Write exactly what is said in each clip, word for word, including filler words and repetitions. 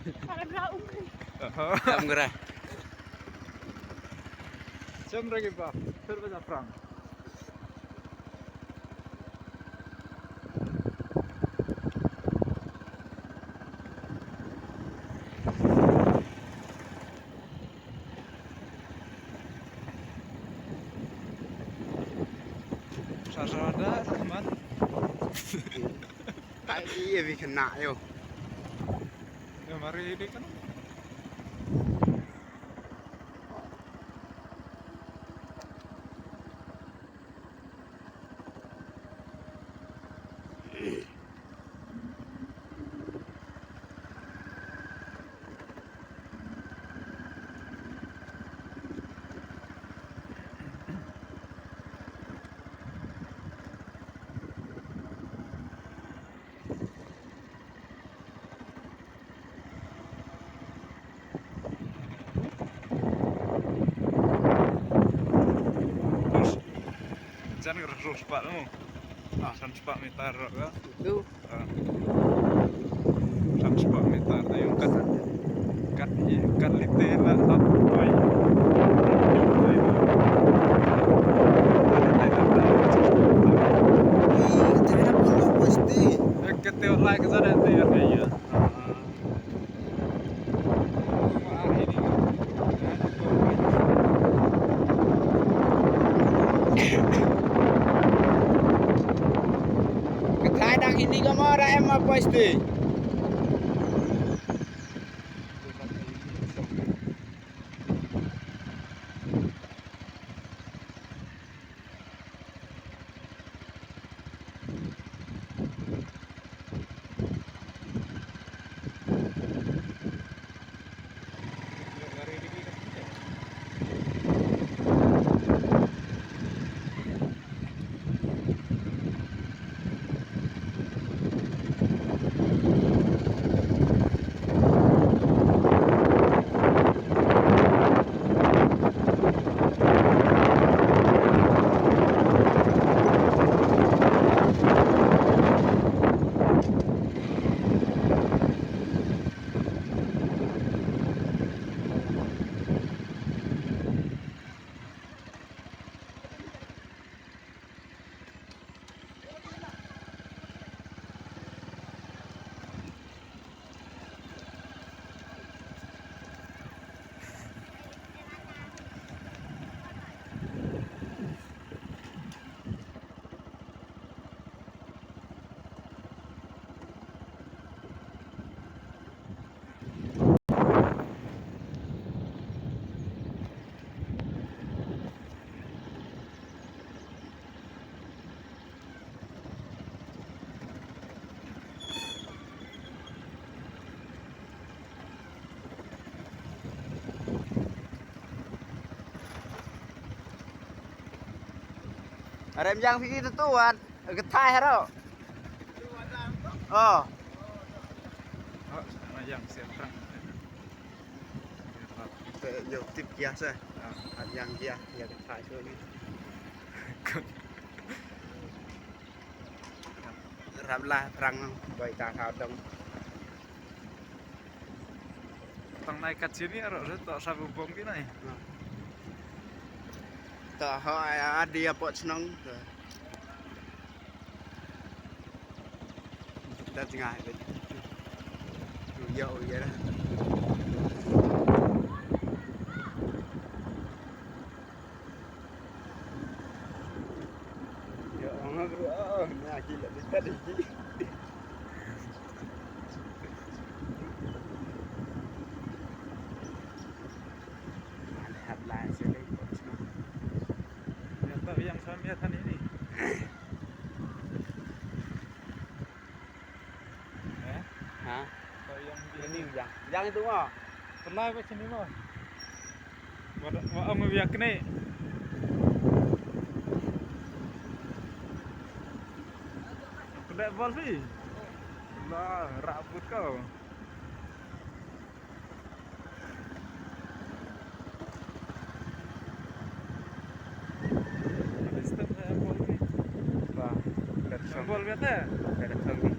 Aha. Kam gerai. Jam lagi, Pak. Terus apa, Frank? Sa sa da, Rahmat. Ai, iya, bikin nak, yo. Ya, mari ini kan. Jan ka ruh spah mo. Ah, san spah meter ruh ka. Tu. Ah. San spah meter da yung kat. Kat i, kat lite la hap oi. Ih, jangan pun lo pasti. Ek kete lai ka zada te ya. Ka thai dang hindi ka mo ra em ma poi sti. Arem jang phi tu wan, ka thai haro. Oh. Oh, sana yang siap perang. Te yo tip kia sa. Ah. At yang kia, ya ka thai so ni. Rap la prang boi ta thao dong. Tang nai kat sini aro re to sa bu bom ki nai. Ta ha ya dia pot senang. Ta tengah. Yo ya. Ya, orang bro, ah, nah, gila, dia tadi. Ada headline sini, kok semua. Ya, tak yang sambil tadi ni. Eh? Ha? Ini yang, yang itu mah. Pelai ba sini mah. Wa, wa ong biak ni. Pelai bol phi. Lah, rabut kau. Ba, platform. Bol biate? Platform ni.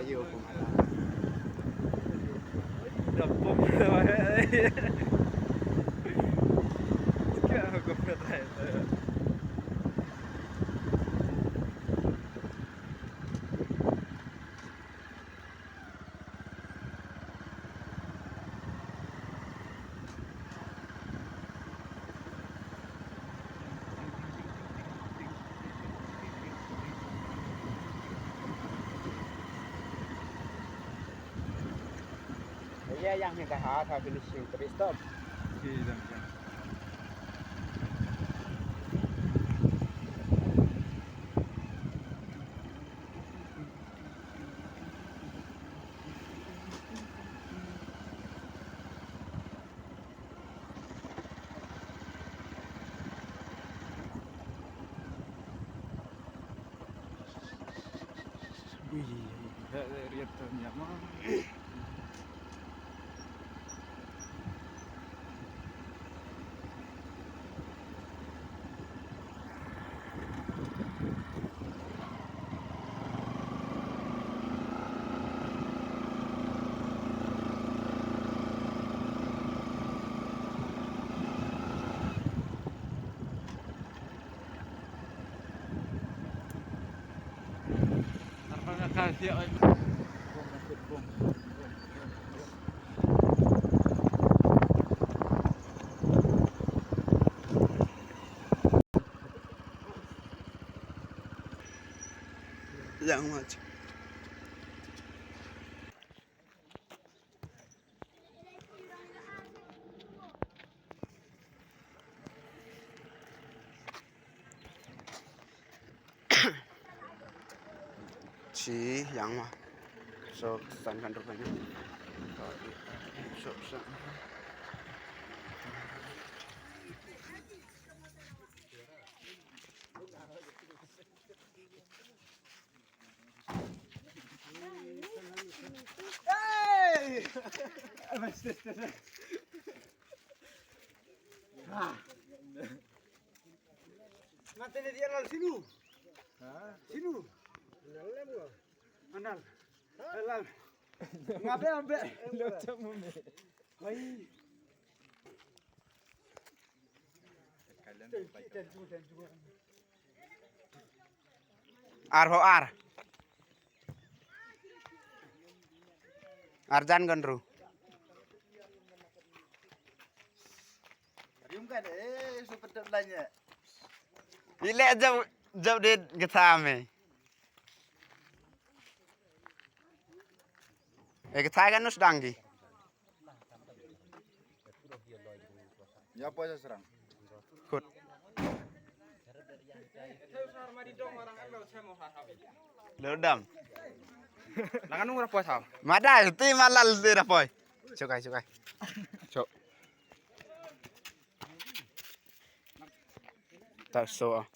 Yo, pum. Da pum. Ska ko prai. Ïa, ïa, ïa, ïa, ïa, finishing, tapi stop. Okey, dah, dah. Ui, riat tu ni ama. Yang mach. Chi yang ma. So, san kan rupa ni. So, so. Hey! Ah. Mate ne dia lal sinu. Ha? Sinu. Anal. Lal. Ngabe ambe. Lo chamu me. Hai. Ar ho ar. Arjan Gandru. Rium kan, eh, super tet lanya. Ile jauh, jauh de getame. Eh, kita kan nus danggi. Ya, apa ya serang? Kut. Lodam. Langan nung rapoi sao? Mada, ti malal ti rapoi. Cukai, cukai. Cok. Tak so.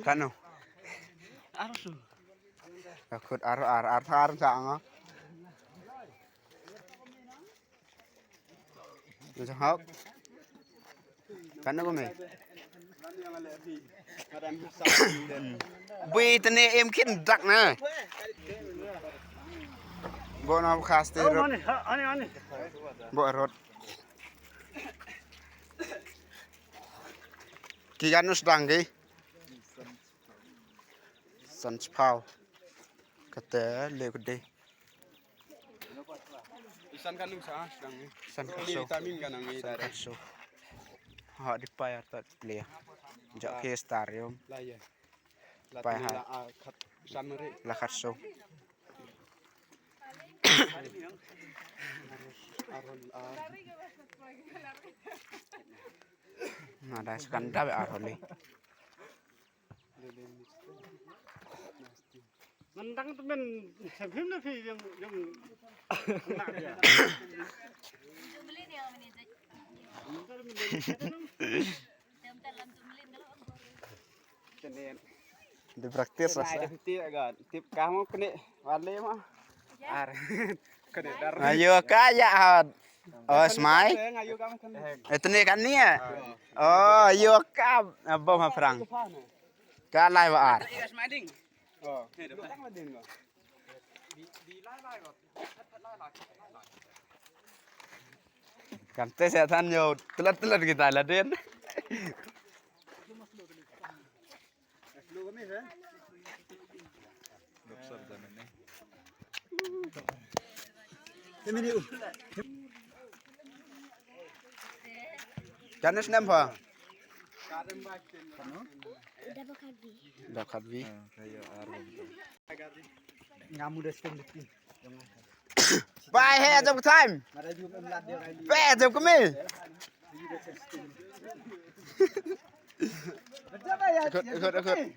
Kano? Arsu. Ka khut ar, ar, ar, ar, sa nga. Jahok. Kano ko me? Bui tene em kin dak na. Bo na khas te rot. Ani, ani. Bo rot. Ki gan nus dang ki. San chipau. Kata le kude. Isan kan nung sa, sedang ni. San kaso. Vitamin kan nang ni. San kaso. Ha, di payar tak beli ya. Jak ke starium. Lah ya. Pai ha. La khat san mari. La khat so. Arol ar. Na da sekan da be arol ni. Ngan dang temen sebelum na phi yang, yang nak dia. Di practice lah. Tip ka mo kene wale ma. Ar. Kene dar. Ayo ka ya hat. Oh, smai. Ayo ka mo kene. Etne kan ni ya. Oh, ayo ka. Abang ma perang. Ka lai wa ar. Kan te sa than yo tlat tlat kita la den. Janis nem pha. Dab khat vi. Bye, hey, jump time. Bye, jump kami. Good, good, good.